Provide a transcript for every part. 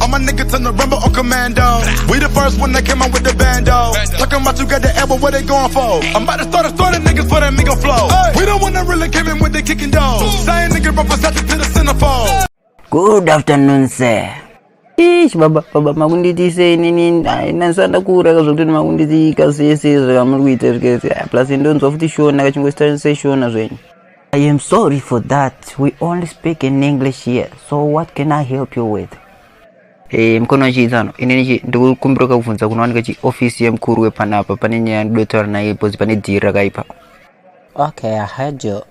All my niggas turn the rumble on commando. We the first one that came out with the bando. Talking about you got the elbow, what they going for? I'm about to start a starting niggas for that nigga flow. We don't wanna really came in with the kicking dogs. Same nigga brought Versace to the centerfold. Good afternoon, sir. Ish baba, baba makunditi sei nini ndasanda kuura zvokuti makunditi kasese zvakamuri kuita zvikese. Ah, plus ndonzwa futi shona kachingosita seshona zvenyu. I am sorry for that. We only speak in English here. So what can I help you with? Eh, mukono chiitsano inini chi ndikukumbira kubvunza kunowanika chi office yemukuru wepanapa pane nyaya yandotaura naye because pane dhiri rakaipa. Okay, I heard you.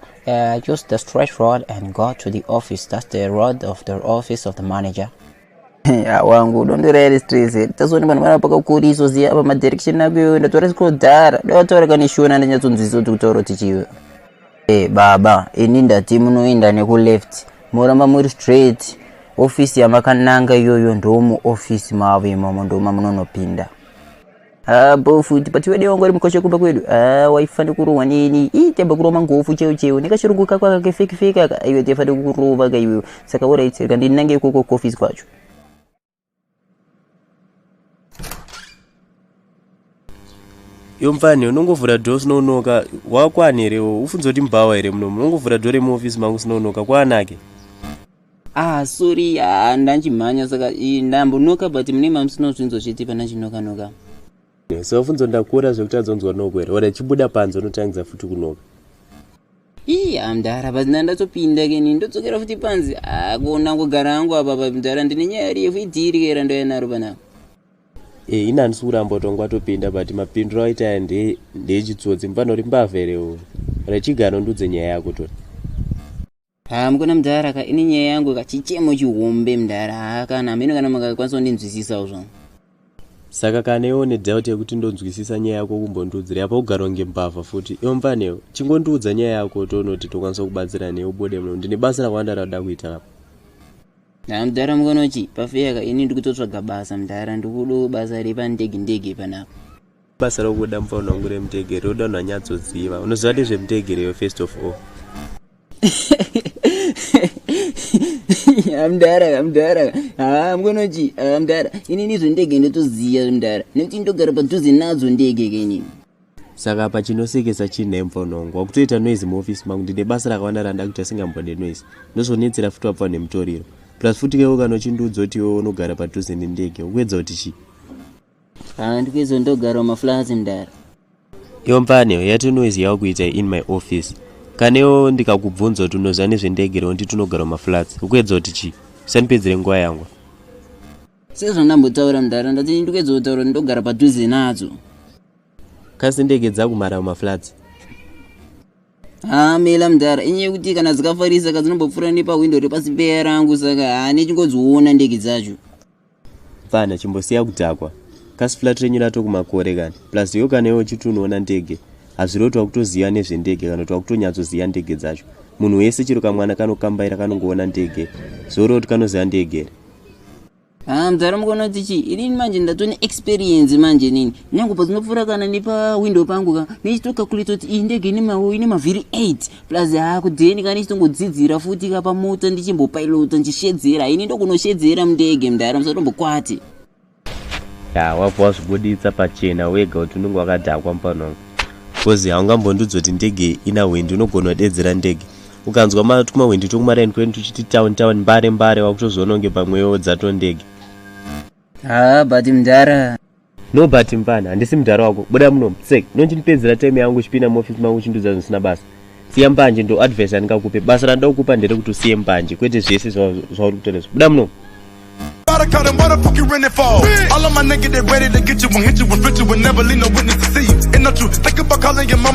Use the straight road and go to the office. That's the road of the office of the manager. Ya wangu dondora iri stress tazoona vanhu vana pakakuriso ziya apa madirection ako iwe ndatora sikudhara dawataura kane shona ndanyatsonzwisa kuti kutaura kuti chiwe. Eh, baba ini ndati munoenda nekuleft moramba muri straight ofisi yamakananga iyoyo ndomuofisi mavo imomo ndomamunonopinda. Ah, bo futi but wede wangu ari mukosha kumba kwedu. Ah, waifanira kurohwa neni. Ii tamba kurova mangofu cheu cheu. Nekachirungu kako aka kefeki feki aka. Iwe taifanira kukurova ka iwe. Saka alright, rega ndinange ikoko kuofisi kwacho. Iwe mfani unongovhura door usina wakwani here ufunze kuti mbhawa here muno unongovhura door remuofisi mangu usina kwaanake. Ah, sorry, ah, ndanchimhanya saka ndambonoka but mune mamusina zvinzo chete pandachinoka noka. So ufunze ndakura zvekuti adzonzwa noko here ora chibuda panze unotangidza futi kunoka. Ii, ah, mdara but ndandatopinda keni ndodzokera futi panze. Ah, kuona kugara hangu apa pa mdara ndine nyaya refu idhiri kera ndouya naro panapa. Eh, ini handisi kuramba kuti wanga watopinda but mapindiro aita aya ndeyechitsotsi mufana uri mbavha here uyu ora chigara undiudze nyaya yako tori. Ha mukona mdara ka ini nyaya yangu ka chichemo chihombe mdara ha kana hameno kana makakwanisa kundinzwisisawo zvangu. Saka kana iwe une doubt yekuti ndonzwisisa nyaya yako kumbondiudzira apa kugara kunge mbavha futi iwe mfana iwe chingondiudza nyaya yako toona kuti tokwanisa kubatsira newe ubude muno ndine basa rakawanda rauda kuita apa. Ha mdara mukona chi pafeya ka ini ndikutotsvaga basa mdara ndikudo basa repandege ndege panapa. Basa rokuda mufana wangu remutegere roda unhu anyatsoziva unoziva nezvemutegere iwe first of all. Mdara mdara ha mukona chi ha mdara ini ndizvo ndege ndotoziva mdara nekuti ndogara padhuze nadzo ndege ke inini. Saka apa chinosekesa chii mufana wangu wakutoita noise muofisi mangu ndine basa rakawanda randa kuita singambode noise ndozonetsera futi wapfa nemutoriro plus futi kewo kana uchindiudza kuti iwe unogara padhuze nendege ukuedza kuti chii. Ha ndikuedza ndogara mumaflats mdara. Iwe mfane yati noise yakuita in my office kana iwe ndikakubvunza kuti unoziva nezvendege here nditi unogara mumaflats ukuedza kuti chii usandipedzere nguva yangu. Sezvandambotaura mdara ndati ndikuedza kutaura kuti ndogara padhuze nadzo. Kasi ndege dzakumara mumaflats. Ha mela mdara inyaya yekuti kana dzikafarisa ka dzinombopfuura nepahwindo repasi peya rangu saka ha nechingodziona ndege dzacho. Mfana chimbosiya kudhakwa kasi flat renyu rato kumakore kani plus iwe kana iwe uchiti unoona ndege hazvirevi kuti wakutoziva nezvendege kana kuti wakutonyatsoziva ndege dzacho munhu wese chero kamwana kanokambaira kanongoona ndege zvoreva kuti kanoziva ndege here. Ha mdara mukaona kuti chii inini manje ndatone experience manje inini nyange padzinopfuura kana nepawindow pangu ka nechitokalkulate kuti iyi ndege ine mavhiri 8 plus ha kudheni kana nichitongodzidzira futi ka pamota ndichimbopilota ndichishedzera ini ndokunoshedzera mundege mdara musatombokwate. Ya wabva wazvibuditsa pachena wega kuti unenge wakadhakwa mufana wangu because haungambondiudza kuti ndege ina hwindi unogona kudedzera ndege ukanzwa tumahwindi tokumaraini kwedu tuchiti town town mbare mbare wakutozoona kunge pamwewo dzato ndege. Ha but mdara. No but mfana handisi mudhara wako buda muno sek nonchindipedzera time yangu uchipinda muofisi mangu uchindiudza zvisina basa siya mbanje ndo advice yandingakupe basa randaukupa nderekuti usiye mbanje kwete zvese zvauri kutora izvo buda muno. What the fuck you running for? All of my niggas, they ready to get you and hit you and split you and never leave no witness to see you. And don't you think about calling your mama.